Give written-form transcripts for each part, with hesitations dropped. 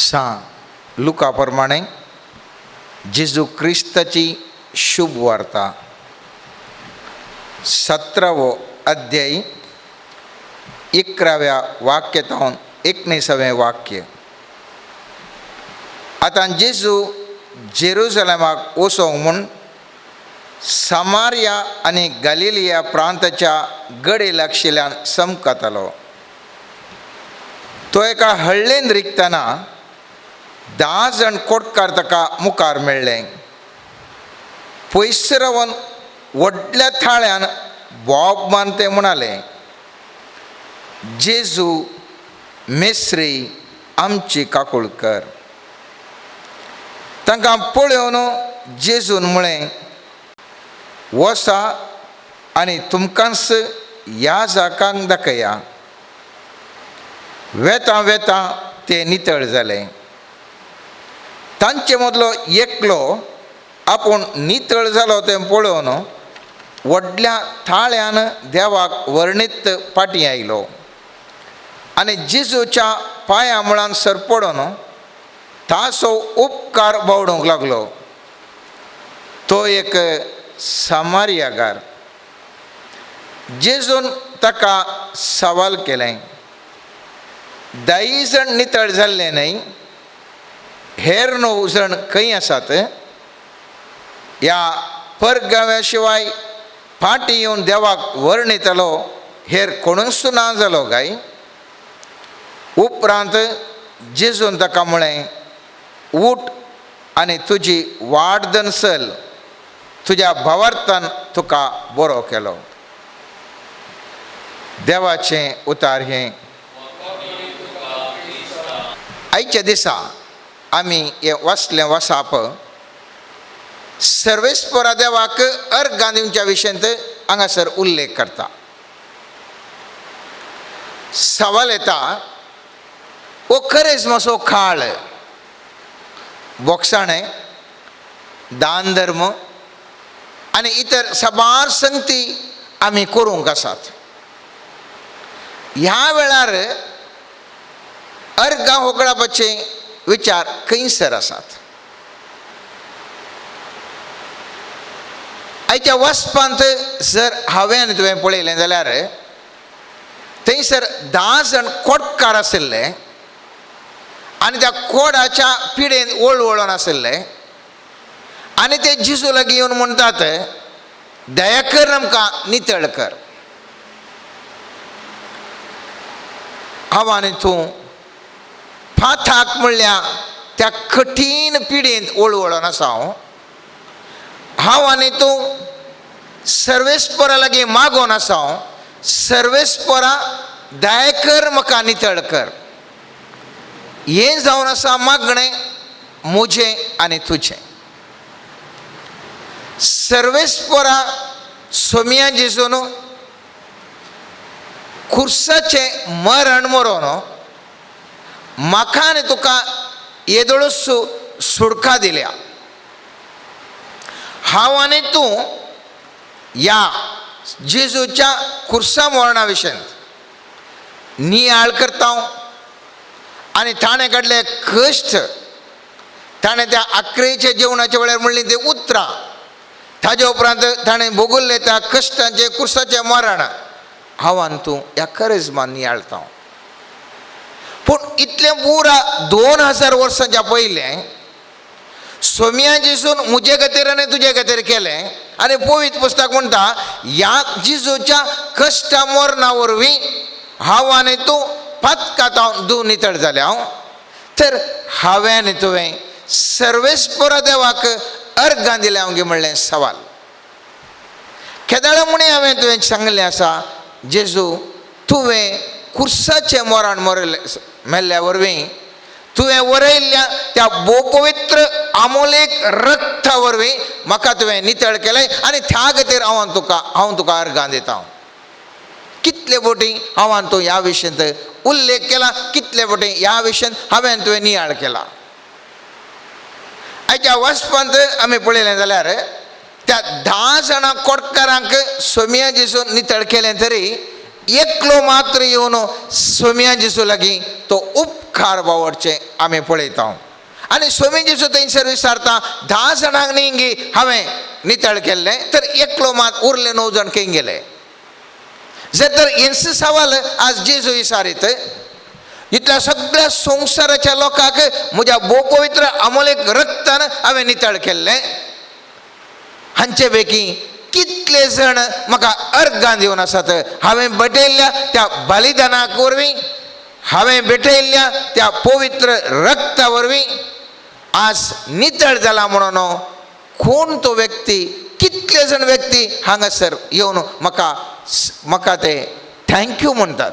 सां लुका प्रमाणे जेजू क्रिस्ताची शुभ वार्ता 17वो अध्याय 11व्या वाक्यातावन 19वें वाक्य. आतां जेजू जेरुजलेमाक वचोंक म्हूण सामारिया आनी गलिलिया प्रांताच्या गडे लागशिल्ल्यान समकतालो. तो एका हळ्ळेन रिगतना 10 जाण कोटकार ताका मुखार मेळ्ळे. पयस रावन व्हडल्या थाळ्यान बोब मान ते म्हणाले, जेजू मेस्त्री आमची काकूळ कर. तांकां पळोवन जेजून म्हळें, वसा आनी तुमकांच ह्या जाकांक दाखया. वेता वेता ते नितळ जाले. तांचे मदलो एकलो आपूण नितळ जालो तें पळोवन व्हडल्या थाळ्यान देवाक वर्णीत फाटीं आयलो आनी जेजूच्या पांया मुळान सरपडून ताचो उपकार बावडूंक लागलो. तो एक सामारियागार. जेजून ताका सवाल केलें, 10 जाण नितळ जाल्ले न्हय, हेर 9 जाण खंय आसात? ह्या परगाव्या शिवाय फाटीं येवन देवाक वर्णितलो हेर कोणूच ना जालो काय? उपरांत जेजून ताका म्हळें, उठ आनी तुजी वाडदन चल, तुज्या भावार्थान तुका बरो केलो. देवाचें उतार हें. आयच्या दिसा आमी हें वाचलें वसाप सर्वेस्परा देवाक अर्गां दिवच्या विशयांत हांगासर उल्लेख करता. सवाल येता, हो करेज्माचो काळ, बोगसाणें, दान धर्म आनी इतर साबार संगती आमी करूंक आसात. ह्या वेळार अर्गां होगडावपाचे विचार खंयसर आसात? आयच्या वचपांत जर हांवें आनी तुवें पळयलें जाल्यार थंयसर 10 जाण कोटकार आशिल्ले आनी त्या कोडाच्या पिडेन वळवळून आशिल्ले आनी ते जेजू लागीं येवन म्हणटात, दया कर आमकां नितळ कर. हांव आनी तूं फाथाक म्हणल्या त्या कठीण पिडेंत वळवळून आसा. हांव आनी तूं सर्वेस्परा लागीं मागोन आसा, सर्वेस्परा दया कर म्हाका नितळ कर. हें जावन आसा मागणें म्हजें आनी तुजें. सर्वेस्परा सोम्या जेजून खुर्साचें मरण मरोन म्हाका आनी तुका येदोळूच सुडका दिल्या. हांव आनी तूं ह्या जेजूच्या खुर्सा मरणा विशयांत नियाळ करता आनी ताणें काडले कश्ट, ताणें त्या आक्रेच्या जेवणाच्या वेळार म्हणली ते उतरां, ताजे उपरांत ताणें भोगुल्ले त्या कश्टांचें खुर्साचें मरण, हांव आनी तूं ह्या करेज्मान नियाळता. पूण इतलें पुरा 2000 वर्सांच्या पयलें सोम्या जेजून म्हजे खातीर आनी तुजे खातीर केलें. आनी पवित्र पुस्तक म्हणटा, ह्या जेजूच्या कश्टा मरणा वरवीं हांव आनी तूं पातकांत दू नितळ जालें. हांव तर हांवें आनी तुवें सर्वेस्परा देवाक अर्गां दिल्या हांव म्हणलें सवाल. केदाळा म्हणी हांवें तुवें सांगलें आसा, जेजू तुवें खुर्साचें मरण मरलें मेल्ल्या वरवीं तुवें वरयल्ल्या त्या भोवपवित्र आमोलेक रक्ता वरवीं म्हाका तुवें नितळ केलें आनी त्या खातीर हांव तुका अर्गां दिता. कितले बोटी हांव तूं ह्या विशयांत उल्लेख केला, कितले बोटी ह्या विशयांत हांवें तुवें नियाळ केला. आयच्या वचपांत आमी पळयलें जाल्यार त्या 10 जाणां कोटकारांक सोम्या जेजून नितळ केलें तरी एकलो मात्र येवन सोम्या जेजू लागीं तो उपकार उपकार बावडचे आमी पळयता. आनी स्वामी जेजू थंयसर विचारता 10 जाणांक न्ही गी हांवें नितळ केल्लें, तर एकलो मात उरले 9 जाण खंय गेले? जर तर हेंच सवाल आज जेजू विचारीत, इतल्या सगळ्या संवसाराच्या लोकांक म्हज्या भोव पवित्र अमोलेक रक्तान हांवें नितळ केल्लें, हांचे पैकी कितले जाण म्हाका अर्गां दिवन आसात? हांवें भेटयल्ल्या त्या बलिदानाक वरवीं, हांवें भेटयल्ल्या त्या पवित्र रक्ता वरवीं आज नितळ जाला म्हणून कोण तो व्यक्ती, कितले जाण व्यक्ती हांगासर येवन म्हाका म्हाका ते thank you म्हणटात,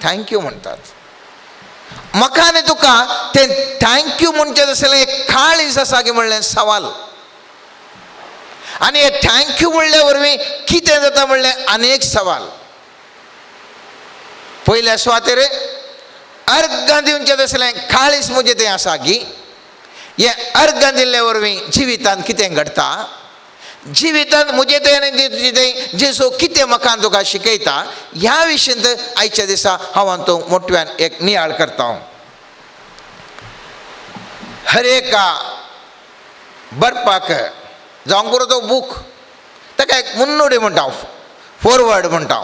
thank you म्हणटात. म्हाका आनी तुका तें thank you म्हणचें आसलें एक काळीज आसा की म्हणलें सवाल. आनी हे thank you म्हणल्या वरवीं कितें जाता म्हणलें आनी एक सवाल. पयल्या सुवातेर अर्गां दिवचें आसलें काळीज म्हजें तें आसा की हें अर्गां दिल्ले वरवीं जिवितांत कितें घडटा, जिवितांत म्हजें तें आनी तुजें तें जेजू कितें म्हाका तुका शिकयता, ह्या विशयांत आयच्या दिसा हांव आनी तूं मोटव्यान एक नियाळ करता. हर एका बरपाक जावंक पुरो तो बूक ताका एक मुन्नोडी म्हणटा, फॉरवर्ड म्हणटा.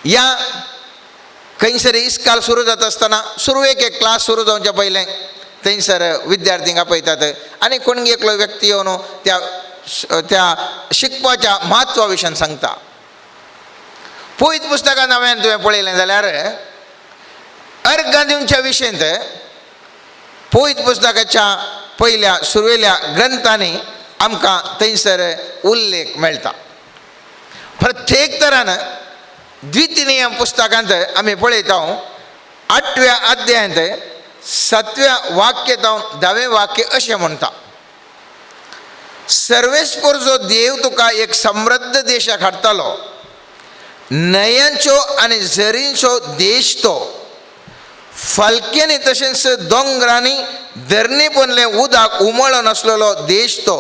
ह्या खंयसर इस्काल सुरू जाता आसतना सुरवेक एक क्लास सुरू जावच्या पयलें थंयसर विद्यार्थींक आपयतात आनी कोण एकलो व्यक्ती येवन त्या त्या शिकपाच्या म्हत्वा विशयान सांगता. पयत पुस्तकान हांवें तुवें पळयलें जाल्यार अर्गां दिवच्या विशयांत पयत पुस्तकाच्या पयल्या सुरवेल्या ग्रंथांनी आमकां थंयसर उल्लेख मेळटा. प्रत्येक तरान द्वितीय पुस्तकांत आमी पळयता 8व्या अध्यायांत 7व्या वाक्य जावन 10वें वाक्य अशें म्हणटा, सर्वेस्पर जो देव तुका एक समृद्ध देशाक हाडटालो, न्हंयांचो आनी झरींचो देश तो, फालक्यांनी तशेंच दोंगरांनी धरणी पडलें उदक उमळून आसलेलो देश तो,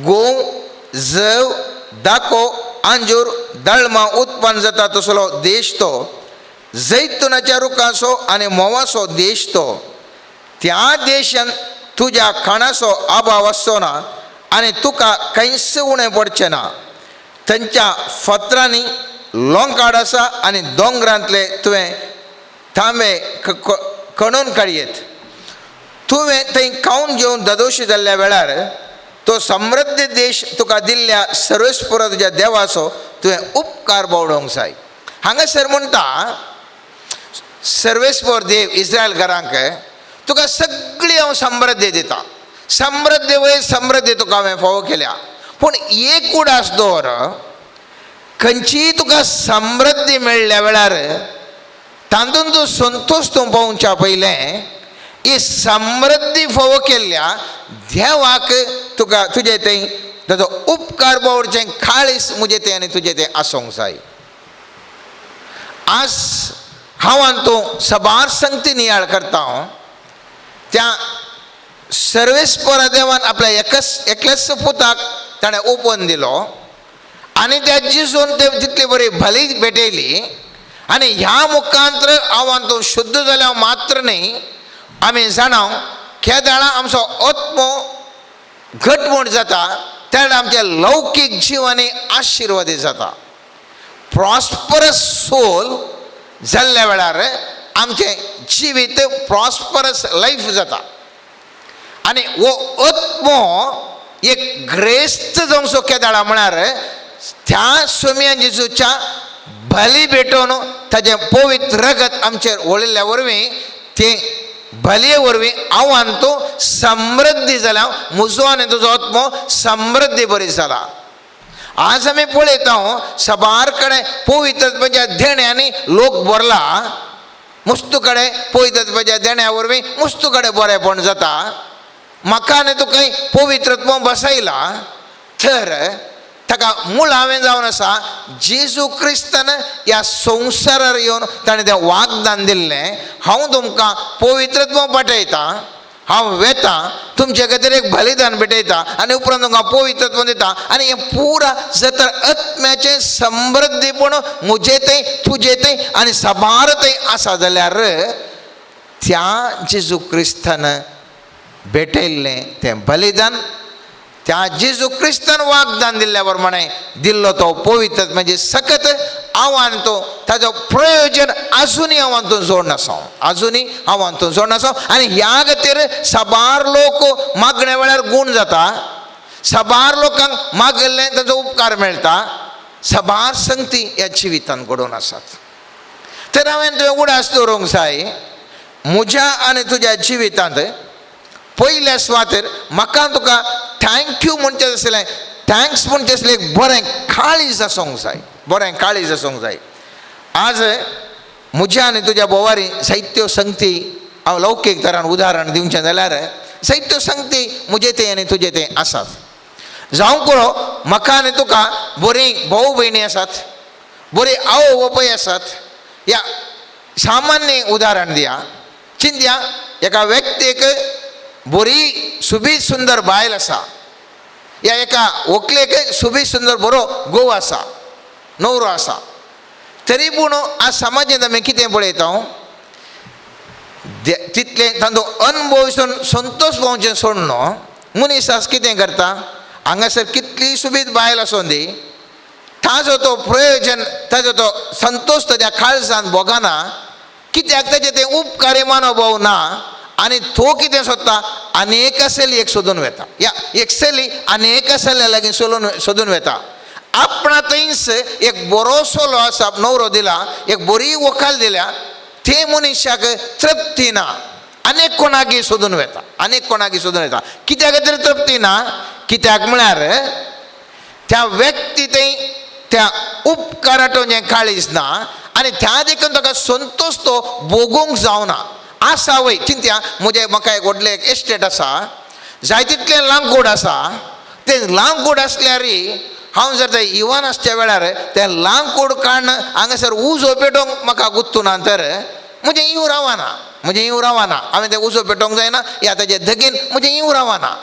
गोंव जव दाको आंजूर दळमा उत्पन्न जाता तसलो देश तो, जैतुनाच्या रुखाचो आनी म्होंवाचो देश तो, त्या देशान तुज्या खाणाचो अभाव आसचो ना आनी तुका कांयच उणें पडचें ना. थंयच्या फातरांनी लोंकाड आसा आनी दोंगरांतले तुवें तांबे खणून काडयेत. तुवें थंय खावन घेवन ददोशी जाल्ल्या वेळार तो समृद्ध देश तुका दिल्ल्या सर्वेस्पर तुज्या देवाचो तुवें उपकार बावडोवंक जाय. हांगासर म्हणटा सर्वेस्पर देव इस्रायल घरांक तुका सगळी हांव समृद्धी दिता, समृद्धी वयर समृद्धी तुका हांवें फावो केल्या, पूण एक उडास दवर, खंयचीय तुका समृद्धी मेळ्ळ्या वेळार तातूंत तूं संतोश तूं पावच्या पयलें ही समृद्धी फावो केल्ल्या देवाक तुका तुजें थंय ताजो उपकार बावडचें काळीज म्हजें तें आनी तुजें तें आसूंक जाय. आज हांव आनी तूं सबार संगती नियाळ करता. त्या सर्वेस्पर देवान आपल्या एकच एकल्याच पुताक ताणें ओपन दिलो आनी त्या जिजून ते तितली बरी भली भेटयली आनी ह्या मुखांत्र हांव आनी तूं शुद्ध जाल्यार मात्र न्ही, आमी जाणा केदाळा आमचो आत्मो घटमूट जाता तेन्ना आमचें लौकीक जिवानी आशिर्वादी जाता. प्रॉस्परस सोल जाल्ल्या वेळार आमचें जिवीत प्रॉस्परस लायफ जाता आनी हो आत्मो एक ग्रेस्त जावंक केदाळा म्हळ्यार त्या सोम्या जेजूच्या बली भेटोवन ताजें पवित्र रगत आमचेर वळिल्ल्या वरवीं तें बलये वरवीं हांव आनी तूं समृद्धी जाल्या, म्हजो आनी तुजो आत्मो समृद्धी बरी जाला. आज आमी पळयता सबार कडेन पवित्रत्वाच्या देण्यांनी लोक भरला, मुस्तू कडेन पवित्रत्वाच्या देण्या वरवीं मुस्तू कडेन बरेपण जाता. म्हाका आनी तुका पवित्रत्व बसयला तर ताका मुळावें जावन आसा जेजू क्रिस्तान ह्या संवसारार येवन ताणें तें वागदान दिल्लें, हांव तुमकां पवित्रत्व पाठयतां, हांव वेता तुमचे खातीर एक बलिदान भेटयता आनी उपरांत तुमकां पवित्रत्व दिता आनी हें पुरा जर तर आत्म्याचें समृद्धीपण म्हजे थंय तुजे थंय आनी सबार थंय आसा जाल्यार त्या जेजू क्रिस्तान भेटयल्लें तें बलिदान, त्या जेजू क्रिस्तान वागदान दिल्ल्या प्रमाणे दिल्लो तो पवित्र म्हणजे सकत आव्हान तो ताजो प्रयोजन आजुनूय हांव तो जोडून आसा, आजुनूय हांव तो जोडून आसा. आनी ह्या खातीर साबार लोक मागण्या वेळार गूण जाता, साबार लोकांक मागिल्लें ताजो उपकार मेळटा, साबार संगती ह्या जिवितान घडोवन आसात. तर हांवें तुवें उडास दवरूंक जाय म्हज्या आनी तुज्या जिवितांत पयल्या सुवातेर म्हाका तुका thank you म्हणचें आसलें, thanks म्हणचें आसलें, एक बरें काळीज आसूंक जाय, बरें काळीज आसूंक जाय. आज म्हज्या आनी तुज्या भोवारी जायत्यो संगती हांव लौकीक तरान उदाहरण दिवचें जाल्यार जायत्यो संगती म्हजे तें आनी तुजे तें आसात. जावं पुरो म्हाका आनी तुका बरीं भाव भयणी आसात, बरी आवय बापूय आसात. ह्या सामान्य उदाहरण दिया, चिंत्या एका व्यक्तीक बरी सुबीत सुंदर बायल आसा, या एका व्हंकलेक सुबीत सुंदर बरो घोव आसा, न्हवरो आसा, तरी पूण आज समाजांत आमी कितें पळयता तितलें तांचो अनुभव संतोश पावचें सोडून मनीस आज कितें करता, हांगासर कितली सुबीत बायल आसूं दी ताजो तो प्रयोजन ताजो तो संतोश ताज्या काळजान भोगना, कित्याक ताजें तें उपकारी मनोभाव ना. आनी तो कितें सोदता आनी एका चलयेक सोदून वेता, या एक चली आनी एका चल्या लागीं सोदून वेता. आपणा थंयच एक बरो चलो आसा, न्हवरो दिला, एक बरी व्हंकल दिल्या, ते मनशाक तृप्ती ना, आनीक कोणागी सोदून वेता, आनीक कोणागी सोदून वेता. कित्याक खातीर तृप्ती ना? कित्याक म्हळ्यार त्या व्यक्ती थंय त्या उपकाराटो जें काळीज ना आनी त्या देखून ताका संतोश तो भोगूंक जावना. आसा वय चिंत्या म्हजें म्हाका एक व्हडलें एक एस्टेट आसा, जाय तितलें लांकूड आसा, तें लांकूड आसल्यार हांव जर तें इवान आसच्या वेळार तें लांकूड काडून हांगासर उजो पेटोवंक म्हाका गुत्तू ना तर म्हजें इव रावना, म्हजें इव रावना, हांवें तें उजो पेटोवंक जायना या ताजें धगीन म्हजें इव रावना.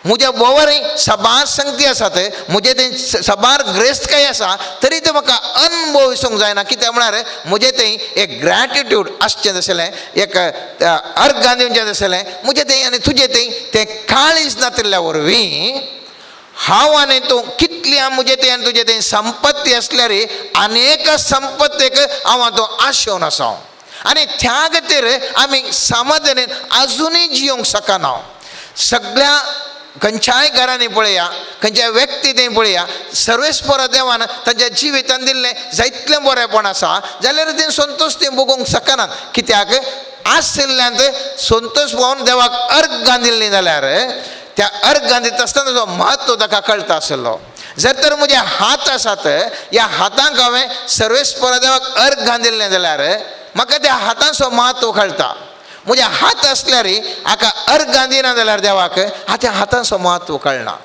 म्हज्या भोंवरी साबार संगती आसात, म्हजें तें साबार ग्रेस्तकाय आसा, तरी तें म्हाका अनुभव विसूंक जायना. कित्याक म्हळ्यार म्हजें थंय एक ग्रॅटिट्यूड आसचें आसलें, एक अर्गां दिवचें आसलें, म्हजें थंय आनी तुजें थंय तें काळीज नातिल्ल्या वरवीं हांव आनी तूं कितली म्हजें थंय आनी तुजें थंय संपत्ती आसल्यार आनी एका संपत्तीक हांव तूं आशेवन आसा आनी त्या खातीर आमी समाधानान आजुनूय जियोंक शकना. सगळ्या खंयच्याय घरांनी पळया, खंयच्याय व्यक्ती थंय पळया, सर्वेस्पर देवान तांच्या जिवितान दिल्लें जायतलें बरेंपण आसा जाल्यार तें संतोश तें भोगूंक शकनात. कित्याक आशिल्ल्यान संतोश भोवन देवाक अर्गां दिल्लीं जाल्यार त्या अर्गां दिता आसतना ताचो म्हत्व ताका कळटा आसलो. जर तर म्हजे हात आसात, ह्या हातांक हांवें सर्वेस्पर देवाक अर्गां दिल्लें जाल्यार म्हाका त्या हातांचो म्हत्व कळटा. म्हजे हात आसल्यार हाका अर्गां दिना जाल्यार देवाक त्या हातांचो म्हत्व कळना.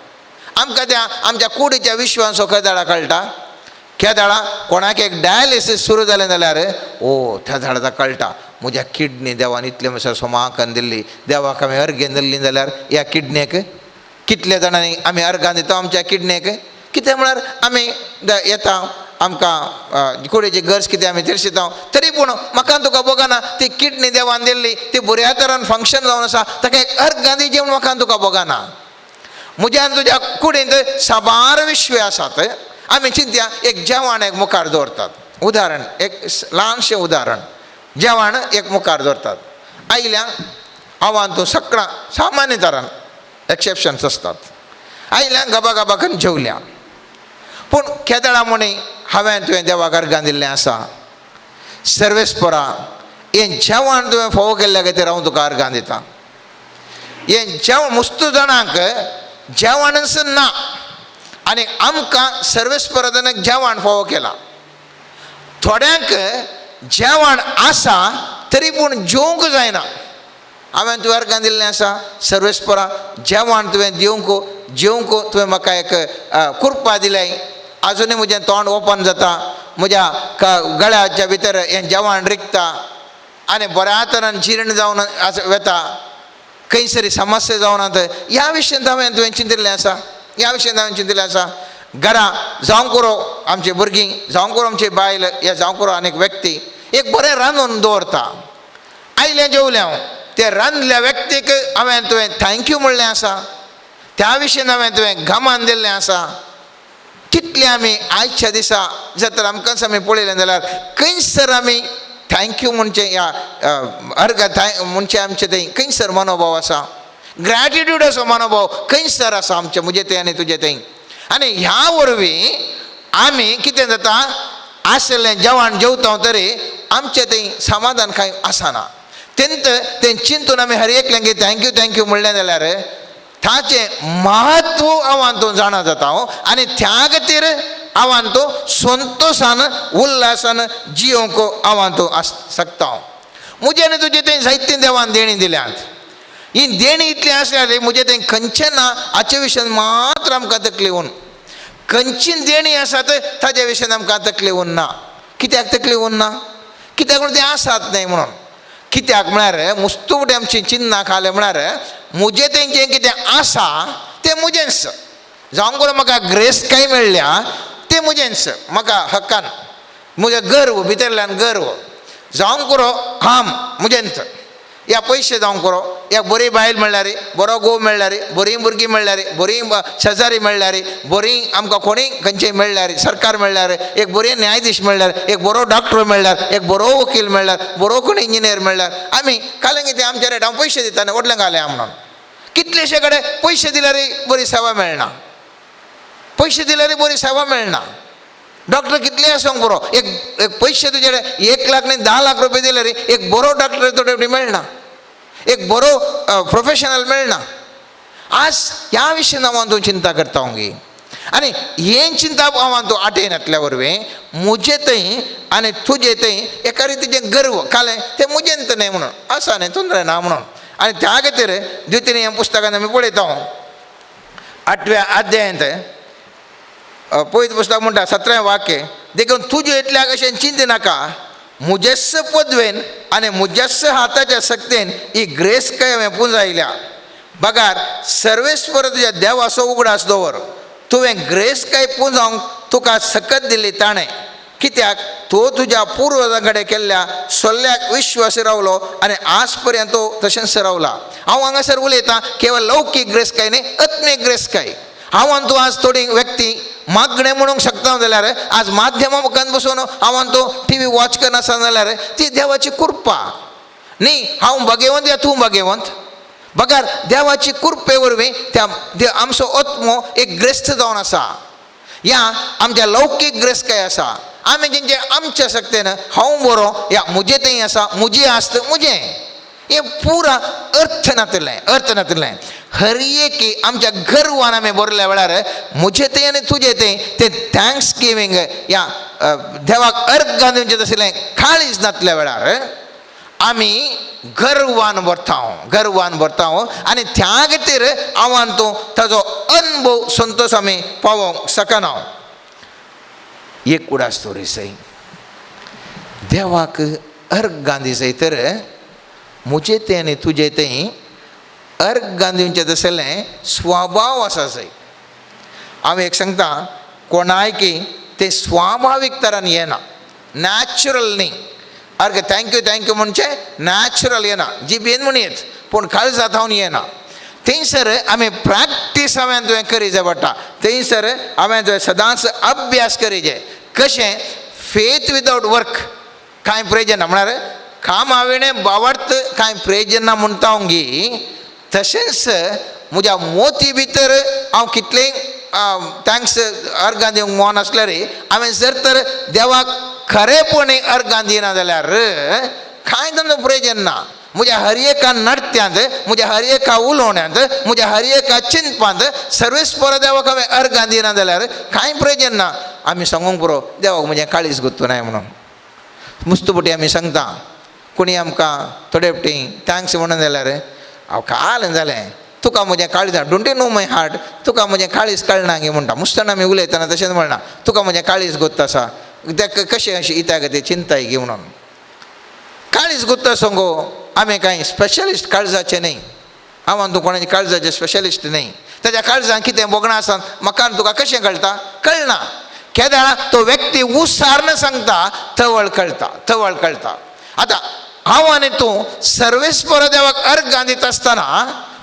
आमकां त्या आमच्या कुडीच्या विश्वांचो केदाळा कळटा, केदाळा कोणाक एक डायलिसीस सुरू जालें जाल्यार ओ त्या झाडाचा कळटा म्हज्या किडनी देवान इतले म्हणसर सोमाकन दिल्ली, देवाक आमी अर्गेन दिल्ली जाल्यार ह्या किडनेक कितल्या जाणांनी आमी अर्गां दिता आमच्या किडनेक. कितें म्हळ्यार आमी येता आमकां कुडीची गरज कितें आमी तिरशिता, तरी पूण म्हाका तुका भोगना ती किडनी देवान दिल्ली ती बऱ्या तरान फंक्शन जावन आसा, ताका एक अर्गां दिवची म्हूण म्हाका तुका भोगना. म्हज्या आनी तुज्या कुडींत साबार विश्वे आसात. आमी चिंतया एक जेवण एक मुखार दवरतात, उदाहरण एक ल्हानशें उदाहरण, जेवण एक मुखार दवरतात, आयल्या हांव तूं सगळां सामान्य तरान एक्सेप्शन्स आसतात, आयल्या गबा गबा करून जेवल्या, पूण केदळा म्हणी हांवें तुवें देवाक अर्गां दिल्लें आसा, सर्वेस्परा हें जेवण तुवें फोव केल्ल्या खातीर हांव तुका अर्गां दितां. हें जेवण मुस्तू जाणांक जेवणच ना आनी आमकां सर्वेस्परान जेवण फावो केलां. थोड्यांक जेवण आसा तरी पूण जेवंक जायना. हांवें तुवें अर्गां दिल्लें आसा सर्वेस्परा, जेवण तुवें दिवंक जेवंक तुवें म्हाका एक कुरपा दिल्याय, आजुनूय म्हजें तोंड ओपन जाता, म्हज्या गळ्याच्या भितर हें जेवण रिगता आनी बऱ्या तरान जीर्ण जावन वता, खंयसरी समस्या जावनात. ह्या विशयांत हांवें तुवें चिंतिल्लें आसा, ह्या विशयांत हांवें चिंतिल्लें आसा. घरा जावं करो आमची भुरगीं, जावं करो आमची बायल, या जावं करो आनी एक व्यक्ती एक बरें रांदून दवरता, आयलें जेवलें हांव ते रांदल्या व्यक्तीक हांवें तुवें thank you म्हणलें आसा, त्या विशयन हांवें तुवें गमान दिल्लें आसा. कितलें आमी आयच्या दिसा जर तर आमकांच आमी पळयलें जाल्यार खंयसर आमी thank you म्हणचें ह्या अर्घ म्हणचें आमचें थंय खंयसर मनोभाव आसा, ग्रॅटिट्यूडाचो मनोभाव खंयसर आसा आमचें, म्हजें थंय आनी तुजें थंय. आनी ह्या वरवीं आमी कितें जाता आशिल्लें जेवण जेवता तरी आमचें थंय समाधान कांय आसना. तेंत तें चिंतून आमी हर एकल्यांक thank you thank you म्हणलें जाल्यार ताचें म्हत्व हांव तूं जाणा जाता आनी त्या खातीर हांव तूं संतोशान उल्हासान जियोंक हांव तूं आस शकता. म्हजें आनी तुजें थंय जायतीं देवान देणीं दिल्यांत, ही देणीं इतलीं आसल्यार म्हजें थंय खंयचें ना हाचे विशयान मात्र आमकां तकली उन, खंयची देणीं आसात ताजे विशयान आमकां तकली उरना. कित्याक तकली उरना? कित्याक म्हणून तें आसात न्हय म्हणून. कित्याक म्हळ्यार मुस्तुवटे आमची चिन्नां खालें म्हळ्यार म्हजें थंय जें कितें आसा तें म्हजेंच, जावं करून म्हाका ग्रेस काय मेळ्ळ्या तें म्हजेंच, म्हाका हक्कान म्हजें गर्व भितरल्यान गर्व जावं करो हाम म्हजेंच, या पयशे जावं करो, या बरी बायल मेळ्ळ्यार, बरो घोव मेळ्ळ्यार, बरीं भुरगीं मेळ्ळ्यार, बरीं शेजारी मेळ्ळ्यार, बरीं आमकां कोणीय खंयचें मेळ्ळ्यार, सरकार मेळ्ळ्यार, एक बरी न्यायाधीश मेळ्ळ्यार, एक बरो डॉक्टर मेळ्ळ्यार, एक बरो वकील मेळ्ळ्यार, बरो कोण इंजिनियर मेळ्ळ्यार, आमी काल्यां कितें आमच्या रेट हांव पयशे दिता न्ही व्हडलें घालें म्हणून. कितलेशे कडेन पयशे दिल्यार बरी सेवा मेळना, पयशे दिल्यार बरी सेवा मेळना. डॉक्टर कितले आसूंक पुरो, एक एक पयशे तुजे कडेन 1 लाख न्ही 10 लाख रुपया दिल्यार एक बरो डॉक्टर थोडे मेळना, एक बरो प्रोफेशनल मेळना. आज ह्या विशयान हांव तूं चिंता करता गे आनी हें चिंता हांव तूं आटयनातल्या वरवीं म्हजे थंय आनी तुजे थंय एका रितीचें गर्व कालें तें म्हजेंत न्हय म्हणून आसा न्हय तोंदरे ना म्हणून. आनी त्या खातीर द्वितीय ह्या पुस्तकान आमी पळयता 8व्या अध्यायांत पयत पुस्तक म्हणटा 17वें वाक्य, देखून तुजे इतल्याक अशें चिंती नाका, म्हजेच पदवेन आनी म्हज्याच हाताच्या शक्तेन ही ग्रेस काय हांवें पुंजायल्या, बगार सर्वेस्पर तुज्या देवाचो उगडास दवर, तुवें ग्रेस काय पुंजावंक तुका सकत दिली ताणें, कित्याक तो तुज्या पुर्वजां कडेन केल्ल्या सल्ल्याक विश्वास रावलो आनी आज पर्यंत तो तशेंच रावला. हांव हांगासर उलयतां केवळ लौकीक ग्रेस काय न्ही, आत्मीक ग्रेस काय. हांव आनी तूं आज थोडी व्यक्ती मागणें म्हणूंक शकता जाल्यार आज माध्यमां मुखार बसून हांव आनी तूं टीव्ही वॉच करनासतना जाल्यार ती देवाची कृपा न्ही. हांव भागेवंत या तूं भागेवंत, बगर देवाची कृपे वरवीं त्या आमचो आत्मो एक ग्रेस्त जावन आसा. या आमच्या लौकीक ग्रेस काय आसा, आमी जेंचे आमच्या शक्तेन हांव बरो या म्हजें थंय आसा, म्हजी आस्त म्हजें, हें पुरा अर्थ नातिल्लें, अर्थ नातिल्लें. हर एक आमच्या गर्वान आमी बरल्या वेळार म्हजें थंय आनी तुजें थंय तें thanks giving या देवाक अर्घां दिवचें तसलें काळीज नातल्या वेळार आमी गर्वान भरता, गर्वान भरता आनी त्या खातीर हांव तूं ताजो अनुभव संतोश आमी पावोवंक शकना. एक उडास तोरी सय देवाक अर्घां दिसय तर म्हजें तें आनी तुजें तें अर्घां दिवचें तसलें स्वभाव आसा सय. हांव एक सांगता कोणायकी तें स्वाभावीक तरान येना, नॅचरल न्ही. अर्घ thank you thank you म्हणचें नॅचरल येना, जिबेन म्हण येत पूण काळजा थावन येना. थंयसर आमी प्रॅक्टीस हांवें तुवें करी जाय पडटा, थंयसर हांवें तुवें सदांच अभ्यास करी जाय. कशें फेथ विदावट वर्क कांय प्रयोजन ना, म्हळ्यार कामा विणें बावडत कांय प्रयोजन ना म्हणटा हांव गी, तशेंच म्हज्या मोती भितर हांव कितलेंय thanks अर्घां दिवंक मन आसल्यार हांवें जर तर देवाक खरेपणी अर्घां दिना जाल्यार कांय तांचो प्रयोजन ना. म्हज्या हर एका नडत्यांत, म्हज्या हर एका उलोवण्यांत, म्हज्या हर एका चिंतपांत सर्वेस्पर देवाक हांवें अर्घां दिना जाल्यार कांय प्रयोजन ना. आमी सांगूंक पुरो देवाक म्हजें काळीज गुत्तू नाय म्हणून. मुस्तुपटी आमी सांगता कोणी आमकां थोडे फावटी thanks म्हणून जाल्यार हांव काल जालें तुका म्हजें काळीज don't you know my heart, तुका म्हजें काळीज कळना गे म्हणटा. मुस्तान आमी उलयतना तशेंच म्हणना तुका म्हजें काळीज गोत्त आसा तेका कशें अशें इत्याक तें चिंताय गे म्हणून. काळीज गोत्त आसूं गो, आमी कांय स्पेशलिस्ट काळजाचे न्हय, हांव तूं कोणाचे काळजाचे स्पेशलिस्ट न्हय. ताच्या काळजान कितें भोगणां आसा म्हाका तुका कशें कळटा, कळना. केदाळा तो व्यक्ती उसारन सांगता तवळ कळटा, तवळ कळटा. आतां हांव आनी तूं सर्वेस्पर देवाक अर्गां दिता आसतना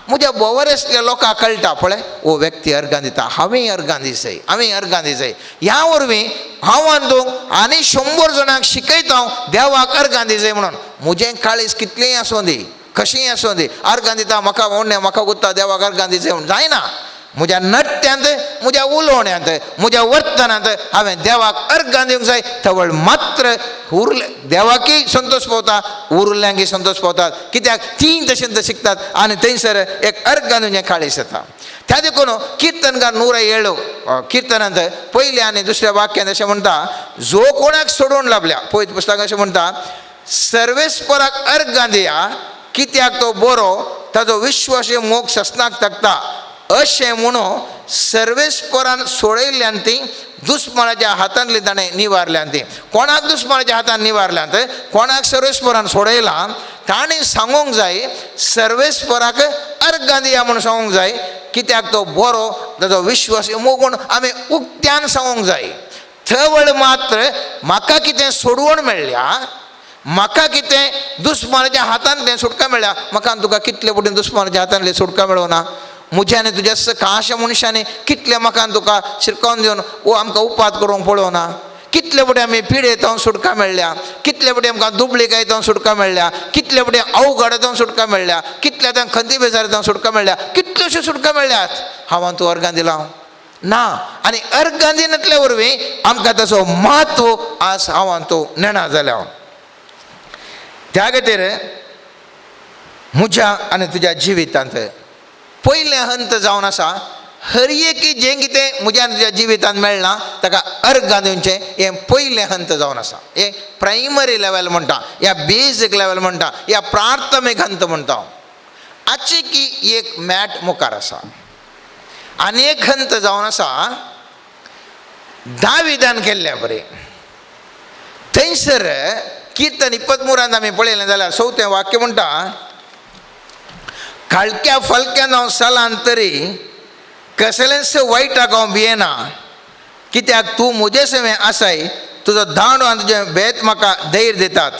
म्हज्या भोंवर आसल्या लोकांक कळटा, पळय हो व्यक्ती अर्गां दिता, हांवें अर्गां दिसय, हांवें अर्गां दिसय. ह्या वरवीं हांव आनी तूं आनी 100 जाणांक शिकयता देवाक अर्गां दिसय म्हणून. म्हजें काळीज कितलेंय आसूं दी, कशेंय आसूं दी, अर्गां दिता म्हाका म्हणणें म्हाका गुत्ता देवाक अर्गां दिसय म्हूण जायना. म्हज्या नट्यांत, म्हज्या उलोवण्यांत, म्हज्या वर्तनांत हांवें देवाक अर्गां दिवंक जाय. तवळ मात्र उरले देवाकय संतोश पावता, उरल्यांकय संतोश पावतात. कित्याक तीं तशें शिकतात आनी थंयसर एक अर्गां दिवचें काळीज येता. त्या देखून किर्तनकार 107 किर्तनांत पयल्या आनी दुसऱ्या वाक्यांत अशें म्हणटा, जो कोणाक सोडून लाबल्या, पवित्र पुस्तक अशें म्हणटा, सर्वेस्पराक अर्गां दिया कित्याक तो बरो, ताजो विश्वास मोग ससनाक तकता. अशें म्हणून सर्वेस्परान सोडयल्ल्यान ती दुस्मानाच्या हातांतली ताणें निवारल्यान ती. कोणाक दुस्मानाच्या हातान निवारल्यान, कोणाक सर्वेस्परान सोडयलां, ताणें सांगूंक जाय सर्वेस्पराक अर्गां दिया म्हूण सांगूंक जाय, कित्याक तो बरो, ताजो विश्वास मोगून आमी उक्त्यान सांगूंक जाय. थवळ मात्र म्हाका कितें सोडवण मेळ्ळ्या, म्हाका कितें दुस्मानाच्या हातांतलें सुटका मेळ्ळ्या. म्हाका तुका कितले फावटी दुस्मानाच्या हातांतलें सुटका मेळना? म्हज्या आनी तुज्या खाशा मनशांनी कितले म्हाका तुका शिरकावन दिवन वो आमकां उपाद करूंक पळोवना. कितले फावटी आमी पिडेतावन सुटका मेळ्ळ्या, कितले फावटी आमकां दुबळिकायेंतल्यान सुटका मेळ्ळ्या, कितले फावटी अवघडांतल्यान सुटका मेळ्ळ्या, कितल्या त्या खंती बेजारांतल्यान सुटका मेळ्ळ्या, कितल्योश्यो सुटका मेळ्ळ्यात. हांव तूं अर्गां दिलां ना. आनी अर्गां दिनातल्या वरवीं आमकां ताचो म्हत्व आज हांव तूं नेणा जाल्या. त्या खातीर म्हज्या आनी तुज्या जिवितांत पयलें हंत जावन आसा, हर एक जें कितें म्हज्या आनी तुज्या जिवितांत मेळना ताका अर्गां दिवचें, हें पयलें हंत जावन आसा. हें प्रायमरी लेवल म्हणटा, या बेजीक लेवल म्हणटा, या प्राथमीक हंत म्हणटा. आची की एक मॅट मुखार आसा आनी एक हंत जावन आसा दाविदान केल्ल्या बरें. थंयसर किर्तन 23 आमी पळयलें जाल्यार चवथें वाक्य म्हणटा, काळक्या फलक्यान हांव सलान तरी कसलेंच वायटाक हांव भियेना, कित्याक तूं म्हजे सवें आसाय, तुजो दांडो आनी तुजें बेत म्हाका धैर्य दितात.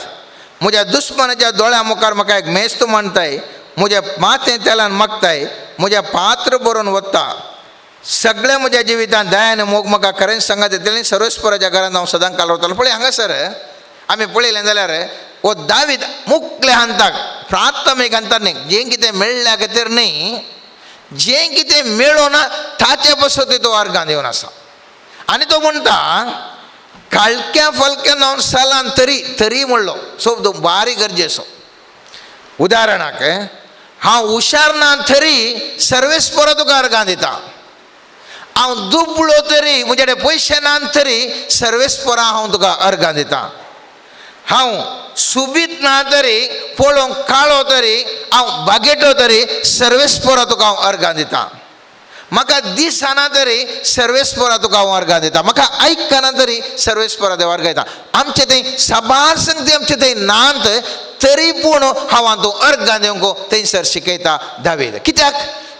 म्हज्या दुस्मानाच्या दोळ्या मुखार म्हाका एक मेस्त मांडताय, म्हज्या माथें तेलान मागताय, म्हज्या पात्र बरोवन वता. सगळ्या म्हज्या जिवितांत दया आनी मोग म्हाका खरेंच सांगात येतलें, सर्वेस्पराच्या घरांत हांव सदां काल वतालो. पळय हांगासर आमी पळयलें जाल्यार हो दावीद मुखल्या हंताक, प्राथमीक हंताक न्ही, जें कितें मेळ्ळ्या खातीर न्ही, जें कितें मेळोना ताचे पासत तो अर्गां दिवन आसा. आनी तो म्हणटा काळक्या फलक्यान हांव सलान तरी, तरी म्हणलो शब्द बारी गरजेचो. उदाहरणाक हांव हुशार ना तरी सर्वेस्पर तुका अर्गां दिता, हांव दुबळो तरी म्हजे कडेन पयशे ना तरी सर्वेस्परा हांव तुका अर्गां दिता, हांव सुबीत ना तरी पळोवंक काळो तरी हांव बागेटो तरी सर्वेस्परा तुका हांव अर्गां दिता, म्हाका दिसना तरी सर्वेस्परा तुका हांव अर्गां दिता, म्हाका आयकना तरी सर्वेस्परा देव अर्गां दिता. आमचे थंय साबार संगती आमचे थंय नात तरी पूण हांव तूं अर्गां दिवंक थंयसर शिकयता दावीद. कित्याक?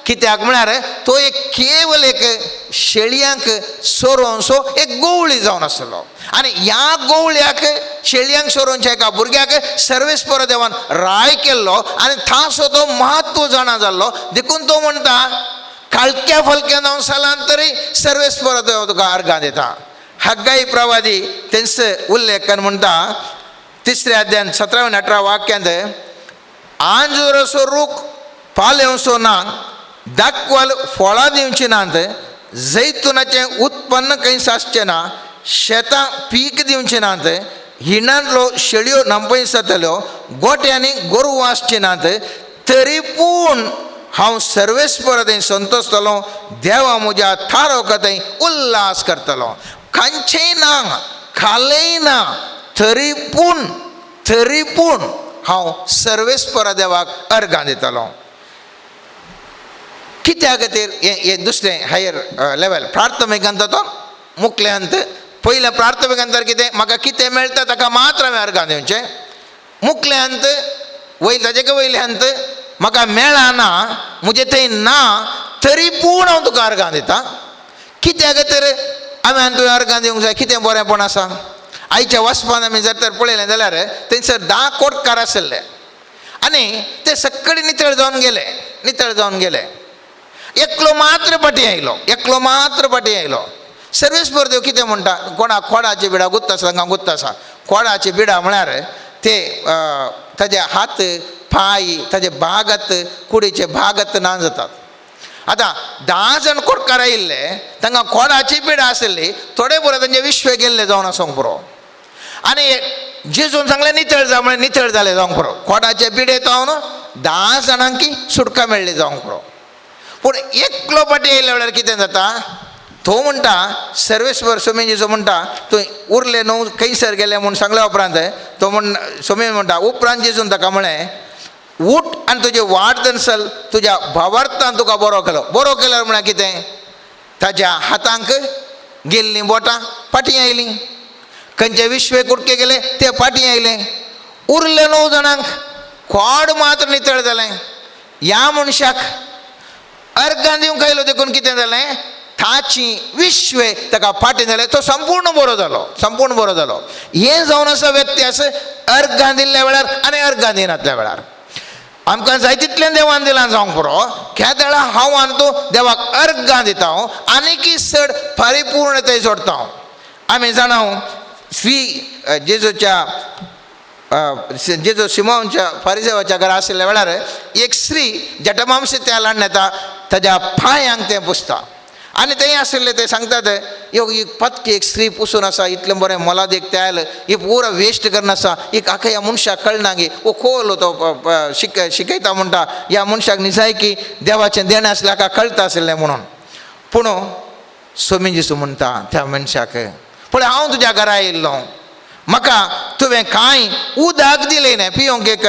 कित्याक म्हळ्यार तो एक केवल एक शेळयांक सोरोवनसो एक गोवळी जावन आसलो आनी ह्या गोवळ्याक शेळयांक सोरोवच्या एका भुरग्याक सर्वेस्पर देवान राय केल्लो आनी थासो तो म्हत्व जाणा जाल्लो. देखून तो म्हणटा काळक्या फलक्यान हांव सलान तरी सर्वेस्पर देव तुका अर्गां दिता. हग्गाई प्रवादी तेंच उल्लेख म्हणटा 3 अध्यायान 17 आनी 18 वाक्यांत, आंजुरसो रूख पालेवसो ना, दाखवाल फळां दिवची नात, जैतुनाचें उत्पन्न खंय आसचें ना, शेतां पीक दिवचीं नात, हिणांतलो शेळयो नांपय जातल्यो, गोट्यांनी गोरवां आसचीं नात, तरी पूण हांव सर्वेस्पर थंय संतोशतलो, देवा म्हज्या थारोका थंय उल्हास करतलो. खांचेय ना, खालेय ना, तरी पूण, तरी पूण हांव सर्वेस्पर देवाक अर्गां दितलो. कित्या खातीर हें दुसरें हायर लेवल प्राथमीक हंत तो मुखले हंत. पयलें प्राथमीक हंतार कितें म्हाका कितें मेळटा ताका मात्र हांवें अर्गां दिवचें. मुखले हंत वयले ताजे वयले हंत म्हाका मेळना, म्हजें थंय ना, तरी पूण हांव तुका अर्गां दिता. कित्या खातीर हांवें तुवें अर्गां दिवंक जाय? कितें बरेंपण आसा? आयच्या वचपान आमी जर तर पळयलें जाल्यार थंयसर 10 कोटकार आशिल्ले आनी ते सगळे नितळ जावन गेले, नितळ जावन गेले. एकलो मात्र फाटीं आयलो, एकलो मात्र फाटीं आयलो. सर्वेस्पर देव कितें म्हणटा, कोणा खोडाची बिडां गुत्त आसा, तांकां गुत्त आसा. खोडाची बिडां म्हळ्यार ते ताजे हात पांय ताजे भागत कुडीचे भागत ना जातात. आतां 10 जाण कोटकार आयिल्ले, तांकां खोडाची पिडा आशिल्ली, थोडे पुरो तांचे विश्व गेल्ले जावन आसूंक पुरो. आनी जेजून सांगलें नितळ जा, म्हळ्यार नितळ जालें जावंक पुरो. खोडाचे पिडे जावन 10 जाणांकी सुटका मेळ्ळी जावंक पुरो. पूण एकलो फाटीं येयल्या वेळार कितें जाता, तो म्हणटा सर्वेस्पर स्वामी जेजू म्हणटा तूं उरले न्हू खंयसर गेले म्हूण सांगल्या उपरांत तो म्हण स्वामी म्हणटा उपरांत जेजून ताका म्हळें उठ आनी तुजी वाट दनसल, तुज्या भावार्थान तुका बरो केलो. बरो केल्यार म्हळ्यार कितें, ताज्या हातांक गेल्लीं बोटां फाटीं आयलीं, खंयचे विश्वे कुडके गेले ते फाटीं आयले. उरले 9 जाणांक खोड मात्र नितळ जालें. ह्या मनशाक अर्गां दिवंक आयलो देखून कितें जालें, ताची विश्वे ताका फाटीं जालें, तो संपूर्ण बरो जालो, संपूर्ण बरो जालो. हें जावन आसा व्यत्यास अर्गां दिल्ल्या वेळार आनी अर्गां दिनातल्या वेळार. आमकां जाय तितलें देवान दिलां जावंक पुरो. केदळा हांव आनी तूं देवाक अर्गां दिता आनीकय चड परिपूर्णताय जोडटा. आमी जाणा श्री जेजूच्या जेजू सिमोनच्या फारिजेवाच्या घरा आशिल्ल्या वेळार एक स्त्री जटमांस त्या लाडून येता, ताज्या पांयांक तें पुसता. आनी थंय आशिल्ले ते सांगतात यो एक पत्की एक स्त्री पुसून आसा, इतलें बरें मोलादीक तेल ही पुरो वेस्ट करून आसा, एक आख्या ह्या मनशाक कळना गी वो खोल तो शिकयता म्हणटा ह्या मनशाक निजायकी देवाचें देणें आसलें हाका कळटा आशिल्लें म्हणून. पूण स्वामी जेजू म्हणटा त्या मनशाक पळय हांव तुज्या घरा आयिल्लो, म्हाका तुवें कांय उदक दिलें न्हय पिवंक, एक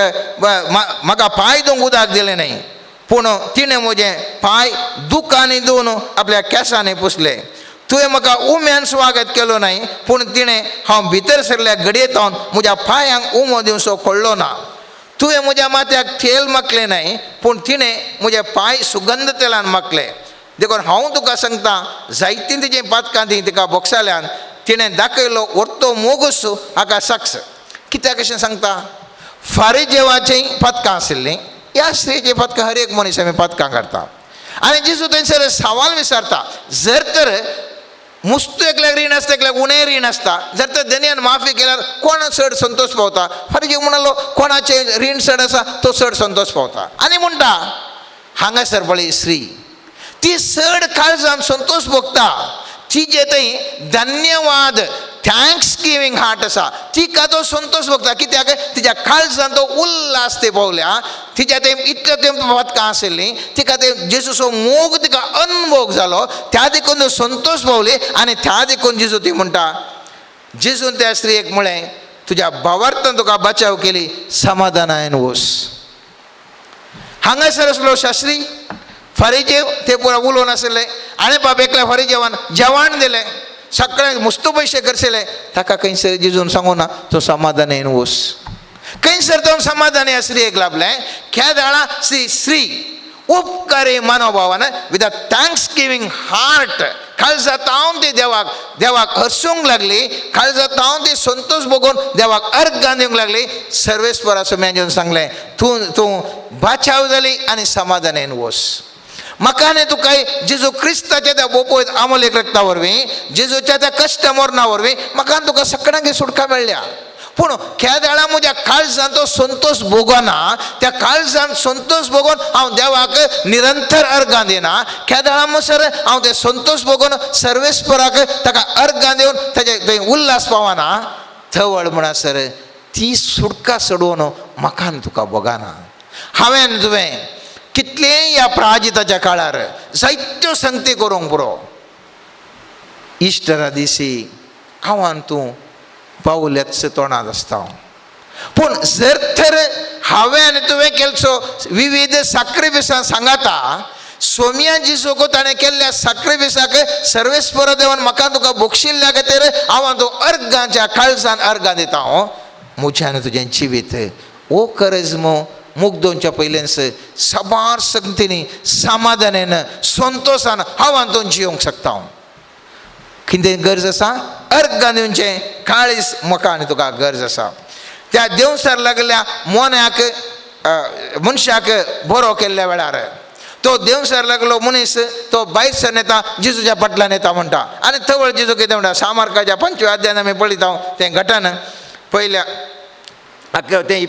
म्हाका पांय धुवंक उदक दिलें न्हय, पूण तिणें म्हजें पांय दुकांनी धुवन आपल्या केंसांनी पुसले. तुवें म्हाका उम्यान स्वागत केलो न्हय, पूण तिणें हांव भितर सरल्या घडयेत म्हज्या पांयांक उमो दिवचो कळ्ळो ना. तुवें म्हज्या माथ्याक तेल माखलें न्हय, पूण तिणें म्हजे पांय सुगंध तेलान माखले. देखून हांव तुका सांगता जायतीं तिजीं पातकां ती तिका बोगसाल्यान तिणें दाखयलो व्हरतो मोगूस हाका साक्ष. कित्याक अशें सांगता, फारिजेवाचीं पातकां आशिल्लीं, ह्या स्त्रीची पातकां हर एक मनीस आमी पातकां करता. आनी जेजू थंयसर सवाल विचारता, जर तर मुस्तू एकल्याक रीण आसता एकल्याक उणें रीण आसता, जर तर धनयान माफी केल्यार कोण चड संतोश पावता? फारिजेव म्हणालो कोणाचें रीण चड आसा तो चड संतोश पावता. आनी म्हणटा हांगासर पळय स्त्री ती चड काळजान संतोश भोगता, तिजे थंय धन्यवाद thanks giving heart आसा, तिका तो संतोश भोगता. कित्याक तिच्या काळजान तो उल्लास ते पावल्या, तिच्या ते इतले तें पातकां आशिल्लीं, तिका ते जेजूचो मोग तिका अनभोग जालो, त्या देखून तो संतोश पावली. आनी त्या देखून जेजू ती म्हणटा, जेजून त्या स्त्रियेक म्हळें तुज्या भावार्थान तुका बचाव केली, समाधानान वस. हांगासर आसलो शास्त्री फारिजेव, ते पुरा उलोवन आशिल्ले. आनी बाब एकल्या फारिजेवान जेवण दिलें, सगळें मुस्तू पयशे खर्चिले, ताका खंयसर जेजून सांगू ना तो समाधानान वस. खंयसर तो समाधानी स्त्रियेक लाभलें. केदळा श्री स्त्री उपकारी मनोभावान with a thanks giving heart काळजातावन ती देवाक देवाक हरसूंक लागली, काळजातावन ती संतोश भोगून देवाक अर्गां दिवंक लागली. सर्वेस्परा स्वाम्यान सांगलें तूं तूं बाचाव जाली आनी समाधानान वस. म्हाका आनी तुका जेजू क्रिस्ताच्या त्या बोपोयत आमोलेक रक्ता वरवीं, जेजूच्या त्या कश्ट मरणा वरवीं म्हाका आनी तुका सगळ्यांक सुटका मेळ्ळ्या. पूण केदळा म्हज्या काळजान तो संतोश भोगना, त्या काळजान संतोश भोगून हांव देवाक निरंतर अर्गां दिना. केदळा म्हणसर हांव ते संतोश भोगून सर्वेस्पराक ताका अर्गां दिवन ताजे थंय उल्लास पावना. थवळ म्हणसर ती सुटका सोडोवन म्हाका आनी तुका भोगना. हांवें तुवें कितलेंय ह्या प्राजिताच्या काळार जायत्यो संगती करूंक पुरो, इश्टरा दिसी हांव आनी तूं पावल्याच तोंडांत आसता. पूण जर तर हांवें आनी तुवें केल्लो विविध साक्रिफिसां सांगाता सोम्या जिसोको ताणें केल्ल्या साक्रिफिसाक सर्वेस्पर देवान म्हाका तुका बक्षिल्ल्या खातीर हांव आनी तूं अर्गांच्या काळजान अर्गां दिता. हांव म्हजें आनी तुजें जिवीत ओ करजमो मुगदोनच्या पयलेंच साबार संगतींनी समाधानान संतोशान हांव आनी तूं जियोंक शकता. हांव कितें गरज आसा? अर्गां दिवचें काळीज म्हाका आनी तुका गरज आसा. त्या देंवचार लागल्या मोन्याक मनशाक बरो केल्ल्या वेळार तो देंवचार लागलो मनीस तो भायर सर येता, जेजूच्या फाटल्यान येता म्हणटा. आनी तवळ जेजू कितें म्हणटा, सामार्काच्या 5व्या अध्यायान आमी पळयता तें घटन पयल्या तें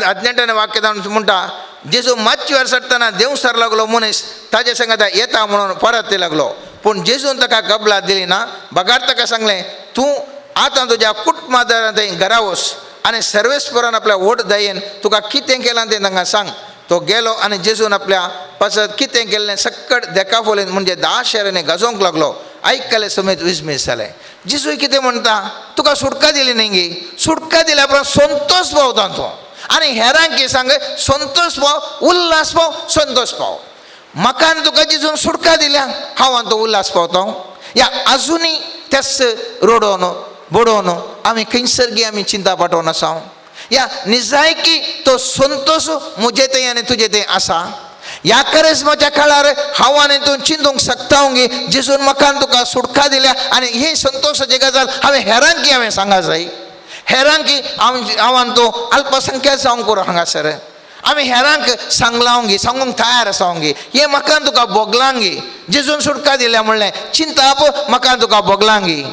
18 वाक्य म्हणटा, जेजू मातशी सरतना देंवचार लागलो मनीस ताजे संगता येता म्हणून परत लागलो. पूण जेजून ताका कबलात दिली ना, बगार ताका सांगलें, तूं आतां तुज्या कुटुंबा थंय घरा वच आनी सर्वेस्परान आपल्या व्हड दयेन तुका कितें केलां तें तांकां सांग. तो गेलो आनी जेजून आपल्या पासत कितें केल्लें सक्कड देखाफोलेन म्हणजे 10 शहरांनी गाजोवंक लागलो. आयकले समेत विस्मीत जालें. जेजू कितें म्हणटा, तुका सुटका दिली न्ही गी, सुटका दिल्या उपरांत संतोष पावता तो. आनी हेरांक कितें सांग, संतोष पाव, उल्हास पाव, संतोष पाव. म्हाका आनी तुका जेजून सुटका दिल्या, हांव आनी तो उल्हास पावता. या आजुनूय त्याच रडोवन बडोवन आमी खंयसर गी आमी चिंता पाठोवन आसा. या निजायकी तो संतोष म्हजे थंय आनी तुजे थंय आसा. ह्या करिस्माच्या काळार हांव आनी तूं चिंतूंक शकता गी जेजून म्हाका आनी तुका सुटका दिल्या. आनी ही संतोशाची गजाल हांवें हेरांक हांवें सांगा जाय. हेरांक हांव आनी तूं अल्पसंख्या जावंक पुरो हांगासर आमी हेरांक सांगलां गी, सांगूंक तयार आसा गी, हें म्हाका आनी तुका भोगलां गी, जेजून सुटका दिल्या म्हणलें चिंताप म्हाका आनी तुका भोगलां गी.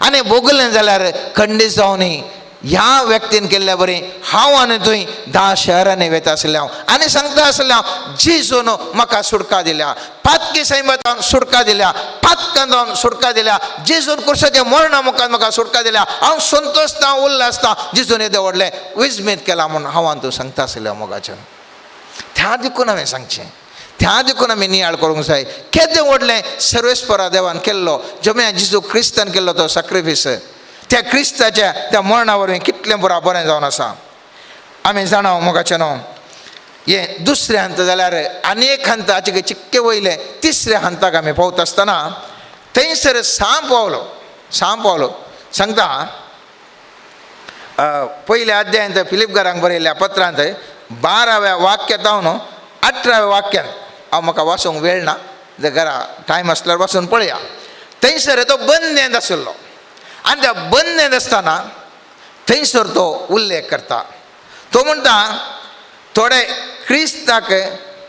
आनी भोगलें जाल्यार खंडीत जावनी ह्या व्यक्तीन केल्ल्या बरी हांव आनी तुंय 10 शहरांनी वयता आसलें हांव आनी सांगता आसलें हांव, जेजून म्हाका सुटका दिल्या, पातकी सैमांत सुटका दिल्या, पातकांत सुटका दिल्या, जेजून कुर्साच्या मरणा मुखार म्हाका सुटका दिल्या, हांव संतोषता उल्हासता, जेजून येदें व्हडलें विस्मीत केलां म्हूण हांव आनी तूं सांगता आसलें मोगाच्यान. त्या देखून हांवें सांगचें, त्या देखून आमी नियाळ करूंक जाय. केदें व्हडलें सर्वेस्परा देवान केल्लो, जम्या जेजू क्रिस्तान केल्लो तो सॅक्रिफीस, त्या क्रिस्ताच्या त्या मरणा वरवीं कितलें पुरा बरें जावन आसा आमी जाणा मोगाचें न्हू. हें दुसरें हंत जाल्यार आनी एक हंत हाचे चिक्के वयलें तिसऱ्या हंताक आमी पावता आसतना थंयसर सांप पावलो, सांप पावलो सांगता. पयल्या अध्यायांत फिलिपगारांक बरयल्ल्या पत्रांत 12व्या वाक्यांत 18व्या वाक्यांत, हांव म्हाका वाचूंक वेळ ना, घरा टायम आसल्यार वाचून पळया. थंयसर तो बंदेंत आशिल्लो आनी त्या बंदेंत आसतना थंयसर तो उल्लेख करता. तो म्हणटा, थोडे क्रिस्ताक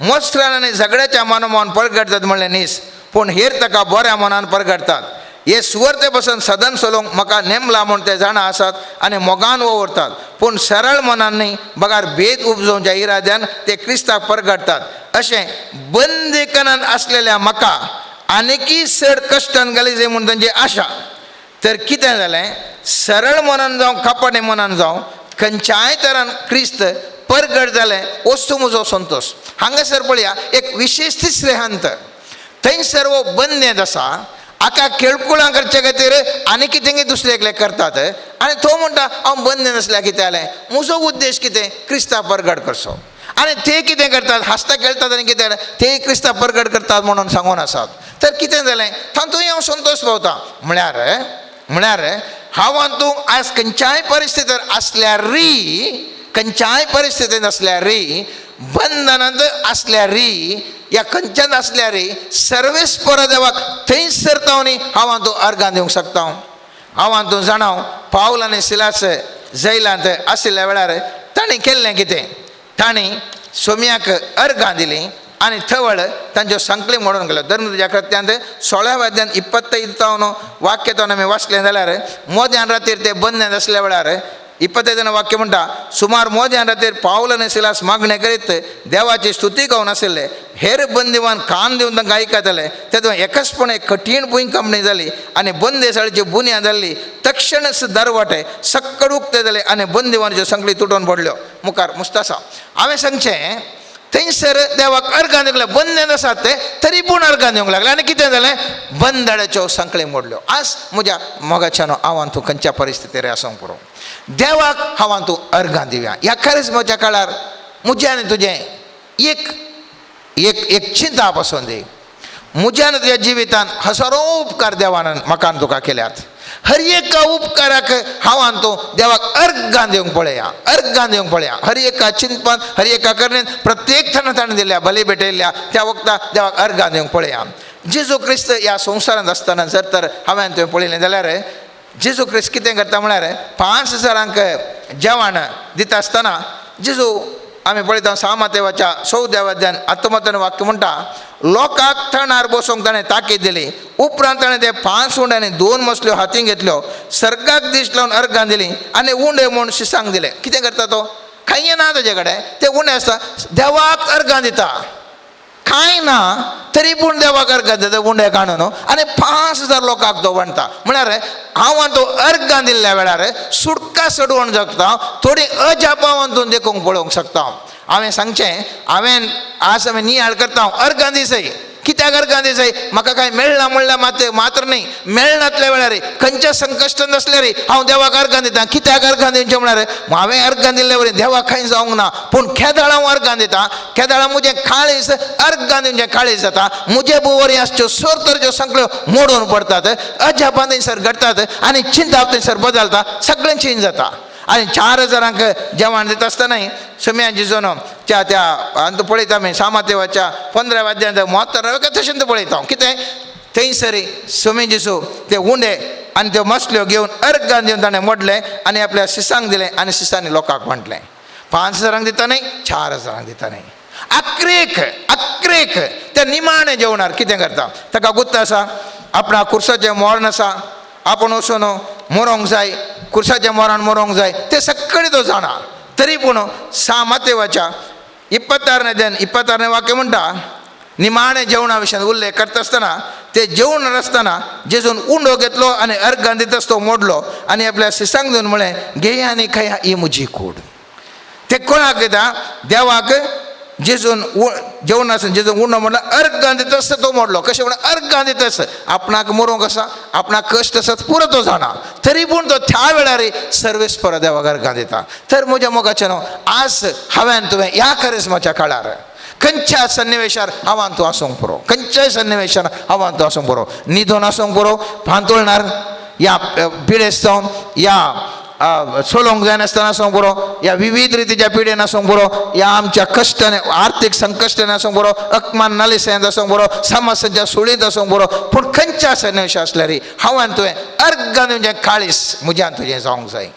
मोस्त्रान आनी झगड्याच्या मनोमन परगटतात म्हणलें न्हीस, पूण हेर ताका बऱ्या मनान परगटतात. हे सुवर्ते पसून सदन चलोवंक म्हाका नेमला म्हूण ते जाणा आसात आनी मोगान ववरतात, पूण सरळ मनान न्ही बगार भेद उपजोवच्या इराद्यान ते क्रिस्ताक परगटतात. अशें बंदेकनान आसलेल्या म्हाका आनीकय चड कश्टान घाली जाय म्हूण तांची आशा. तर कितें जालें, सरळ मनान जावं कपडे मनान जावं खंयच्याय तरान क्रिस्त परगट जालें वस्तू म्हजो संतोश. हांगासर पळया एक विशेश तिसरें हंत, थंयसर हो बंदेंत आसा, आका खेळकुळां करचे खातीर आनी कितें दुसरे एकले करतात आनी तो म्हणटा हांव बंदेंत आसल्यार कितें जालें, म्हजो उद्देश कितें, क्रिस्ता परगट करचो. आनी ते कितें करतात, हांसता खेळटात आनी कितें ते क्रिस्ता परगट करतात म्हणून सांगून आसात. तर कितें जालें, तातूंय हांव संतोश पावता. म्हळ्यार म्हळ्यार हांव आनी तूं आज खंयच्याय परिस्थितींत आसल्यार री, खंयच्याय परिस्थितींत आसल्यार री, बंधनांत आसल्यार री, या खंयच्यान आसल्यार री, सर्वेस्परा देवाक थंयसर न्ही हांव आनी तूं अर्गां दिवंक शकता. हांव आनी तूं जाणां पावल आनी सिलास जैलांत आशिल्ल्या वेळार तांणी केल्लें कितें, तांणी सोम्याक अर्गां दिलीं आनी थवळ तांच्यो संकली म्हणून गेलो. धर्मच्या कृत्यांत 16व्या अध्यायांत 25 वाक्य तावन आमी वाचलें जाल्यार मोद्यान रातीर ते बंदेंत आसल्या वेळार 25 वाक्य म्हणटा, सुमार मोद्यान रातीर पावल आनी सिलास मागणें करीत देवाची स्तुती गावन आशिल्ले, हेर बंदिवान कान दिवन तांकां आयकताले. तेदो एकसपण एक कठीण भुंयकांपणी जाली आनी बंदेसाळीची बुन्याद जाल्ली तक्षणच दरवाटे सक्कड उक्ते जाले आनी बंदिवानाच्यो संकली तुटून पडल्यो. मुखार मुस्तासा हांवें सांगचें, थंयसर देवाक अर्गां दिवंक लागले, बंदेंत आसात ते तरी पूण अर्गां दिवंक लागले आनी कितें जालें, बंदाड्याच्यो संकळी मोडल्यो. आज म्हज्या मोगाच्यान हांव आनी तूं खंयच्या परिस्थितीर आसूंक पुरो, देवाक हांव आनी तूं अर्गां दिवया. ह्या करिस्माच्या काळार म्हजें आनी तुजें एक एक एक चिंता पसून दी. म्हज्या आनी तुज्या जिवितान हजारो उपकार देवान म्हाका आनी तुका केल्यात. हर एका उपकाराक हांव आनी तूं देवाक अर्गां दिवंक पळया, अर्गां दिवंक पळया. हर एका चिंतपान, हर एका करणेन, प्रत्येक थण ताणें दिल्या, बली भेटयल्ल्या त्या वखदां देवाक अर्गां दिवंक पळया. जेजू क्रिस्त ह्या संवसारांत आसतना जर तर हांवें तुवें पळयलें जाल्यार जेजू क्रिस्त कितें करता म्हळ्यार 5000 जेवण दिता आसतना जेजू आमी पळयता 6 मातेवाच्या 14 अध्यायान 19 वाक्य म्हणटा, लोकांक तणार बसोवंक ताणें ताकीद दिली. उपरांत ताणें ते 5 उंडे आनी 2 मसल्यो हातीन घेतल्यो, सर्गाक दीस लावन अर्गां दिली आनी उंडे म्हूण शिसांक दिले. कितें करता तो? कांय ना ताजे कडेन, ते उंडे आसता, देवाक अर्गां दिता. कांय ना तरी पूण देवाक अर्गां दिता, उंडे काडून आनी 5000 लोकांक तो वांट्टा. म्हळ्यार हांव तो अर्गां दिल्ल्या वेळार सुटका चडोवन जगता, थोडी अजापां हातून देखूंक पळोवंक शकता. हांवें सांगचें, हांवें आज आमी नियाळ करता, अर्गां दिसय. कित्याक अर्गां दिसय? म्हाका कांय मेळना म्हणल्यार मात्र न्ही, मेळनातल्या वेळार खंयच्या संकश्टान आसल्यार हांव देवाक अर्गां दिता. कित्याक अर्गां दिवचें म्हळ्यार हांवें अर्गां दिल्ले वरी देवाक कांय जावंक ना, पूण केदाळ हांव अर्गां दिता, केदाळ म्हजें काळीज अर्गां दिवचें काळीज जाता, म्हजे बोवरी आसच्यो सरतरच्यो सगळ्यो मोडून पडटात, अजापां थंयसर घडटात आनी चिंताप थंयसर बदलता, सगळें चेंज जाता. आनी 4000 जेवण दिता आसतनाय सुम्या जिजोन त्या त्या अंत पळयता आमी 6 मातेवाच्या 15 अध्यायांत 72 तशें पळयता. कितें थंयसर सुमी जिसू ते उंडे आनी त्यो मसल्यो घेवन अर्गान दिवन ताणें मोडलें आनी आपल्या शिसांक दिलें आनी शिसांनी लोकांक वांटलें. 5000 दिता न्ही, 4000 दिता न्ही, अक्रेक अक्रेक त्या निमाणें जेवणार कितें करता? ताका गुत्त आसा, आपणा कुर्साचें मोरण आसा, आपूण वचून मरोंक जाय, कुर्साच्या मोरान मरोंक जाय, ते सगळें तो जाणा. तरी पूण 6 मातेवाच्या 26 अध्यायान 26 वाक्य म्हणटा, निमाणें जेवणा विशयान उल्लेख करता आसतना ते जेवण आसतना जेजून उंडो घेतलो आनी अर्गान दितास तो मोडलो आनी आपल्या शिसांक दिवन म्हळें, घेया आनी खाया, ही म्हजी कूड. ते कोणाक दिता? देवाक. जेजून जेवण आसतना जेजून उंडो मोडलो, अर्गान दितास तो मोडलो. कशें म्हणल्यार अर्गान दितास, आपणाक मरोंक आसा, आपणाक कश्ट आसात पुरो तो जाणा, तरी पूण तो त्या वेळार सर्वेस परत देवाक अर्गां दिता. तर म्हज्या मोगाचें न्हू, आज हांवें तुवें ह्या करिस्माच्या काळार खंयच्या सन्निवेशार हांवान तूं आसूंक पुरो, खंयच्याय सन्निवेशार हांवान तूं आसूंक पुरो, न्हिदोन आसूंक पुरो, पांतुळणार या पिडेस्त जावन या चलोवंक जायनासतना आसूंक पुरो, या विविध रितीच्या पिडेन आसूंक पुरो, या आमच्या कश्टान आर्थीक संकश्टान आसूंक पुरो, अकमान नालिसांत आसूंक पुरो, समस्यांच्या सुळींत आसूंक पुरो, पूण खंयच्या सन्निवेश आसल्यार हांवें तुवें अर्गान तुजें काळीस म्हज्यान तुजें जावंक जाय.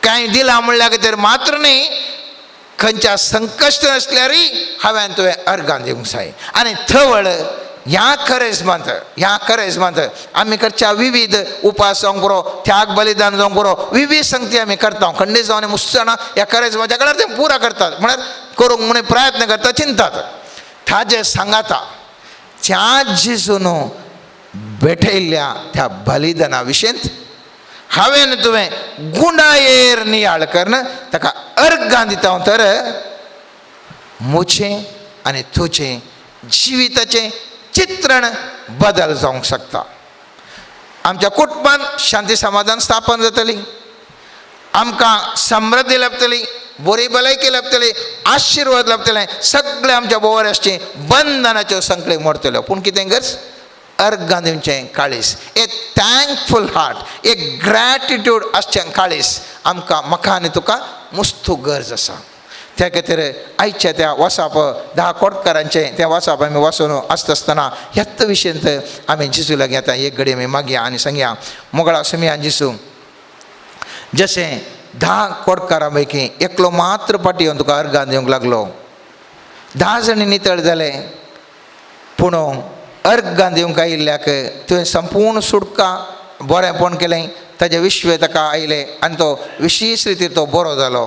कांय दिलां म्हणल्यार खातीर मात्र न्ही, खंयच्या संकश्ट आसल्यारय हांवें तुवें अर्गान दिवंक जाय. आनी थवळ ह्या करेजमांत, ह्या करेजमांत आमी करच्या विविध उपास जावंक पुरो, त्याग बलिदान जावंक पुरो, विविध संगती आमी करता. खंडीत जावन मुसणां ह्या करेजमाच्या काळार ते पुरा करतात, म्हळ्यार करूंक म्हणून प्रयत्न करता, चिंतात. ताजे सांगाता त्या जेजून भेटयल्ल्या त्या बलिदाना विशयंत हांवें तुवें गुंडायेर नियाळ करून ताका अर्गां दिता तर म्हजें आनी तुजें जिविताचें चित्रण बदल जावंक शकता. आमच्या कुटुंबान शांती समाधान स्थापन जातली, आमकां समृद्धी लाभतली, बरी भलायकी लाभतली, आशिर्वाद लाभतले, सगळे आमच्या बोवर आसची बंधनाच्यो संकळी मोडतल्यो. पूण कितें गरज? अर्गां दिवचें काळीस, ए थँकफूल हार्ट, एक ग्रॅटिट्यूड आसचें काळीस आमकां, म्हाका आनी तुका मुस्तू गरज आसा. त्या खातीर आयच्या त्या वसाप 10 कोटकारांचें त्या वसाप आमी वाचून आसता आसतना ह्याच विशयंत आमी जेजू लागीं आतां एक घडी आमी मागया आनी सांगया, मोगळा सुमया जेजू, जशें 10 कोटकारां पैकी एकलो मात्र पाटी येवन तुका अर्गां दिवंक लागलो, 10 जाणी नितळ जाले, पूण अर्गां दिवंक आयिल्ल्याक तुवें संपूर्ण सुटका बरेंपण केलें, ताजें विश्व ताका आयलें आनी तो विशेश रितीर तो बरो जालो.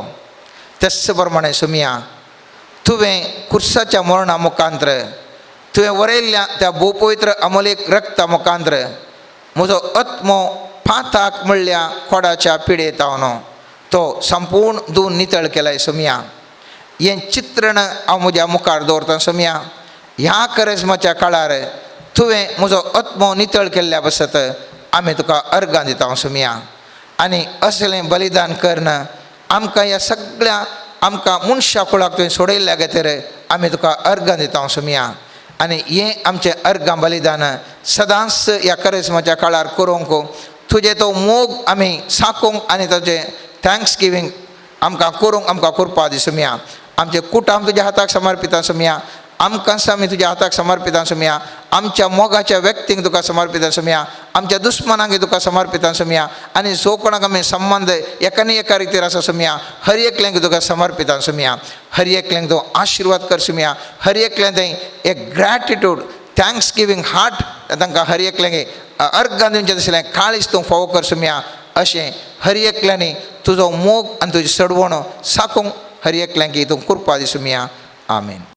तेच प्रमाणे सुमया, तुवें कुर्साच्या मरणा मुखांत्र तुवें वरयल्ल्या त्या भोवपवित्र अमोलीक रक्ता मुखांत्र म्हजो आत्मो पाताक म्हणल्या खोडाच्या पिडेत हांव तो संपूर्ण धुवन नितळ केलाय. सुमया, हें चित्रण हांव म्हज्या मुखार दवरता. सुमया, ह्या करेजमाच्या काळार तुवें म्हजो आत्मो नितळ केल्ल्या पासत आमी तुका अर्गां दिता. सुमया, आनी असलें बलिदान करून आमकां ह्या सगळ्या आमकां मनशा कुळाक तुवें सोडयल्ल्या खातीर आमी तुका अर्गां दिता. सुमया, आनी हें आमचें अर्गां बलिदान सदांच ह्या करेजमाच्या काळार करूंक तुजें तो मोग आमी साकोंक आनी ताजें thanks giving आमकां करूंक आमकां कृपा दी. सुमया, आमचें कुटुंब तुज्या हाताक समर्पिता. सुमया, आमकां आमी तुज्या हाताक समर्पितां सोमया. आमच्या मोगाच्या व्यक्तींक तुका समर्पितां सोमया. आमच्या दुस्मनांक तुका समर्पितां सोमया. आनी जो कोणाक आमी संबंद एकानी एका रितीर आसा सोमया, हर एकल्यांक तुका समर्पितां सोमया. हर एकल्यांक तूं आशिर्वाद कर सोमया. हर एकल्यान थंय एक ग्रॅटिट्यूड, thanks giving heart तांकां हर एकल्यांक अर्गां दिवचें तसलें काळीज तूं फावो कर सोमया. अशें हर एकल्यांनी तुजो मोग आनी तुजी सडवण साकूंक हर एकल्यांक तूं कृपा दी सोमया. आमेन.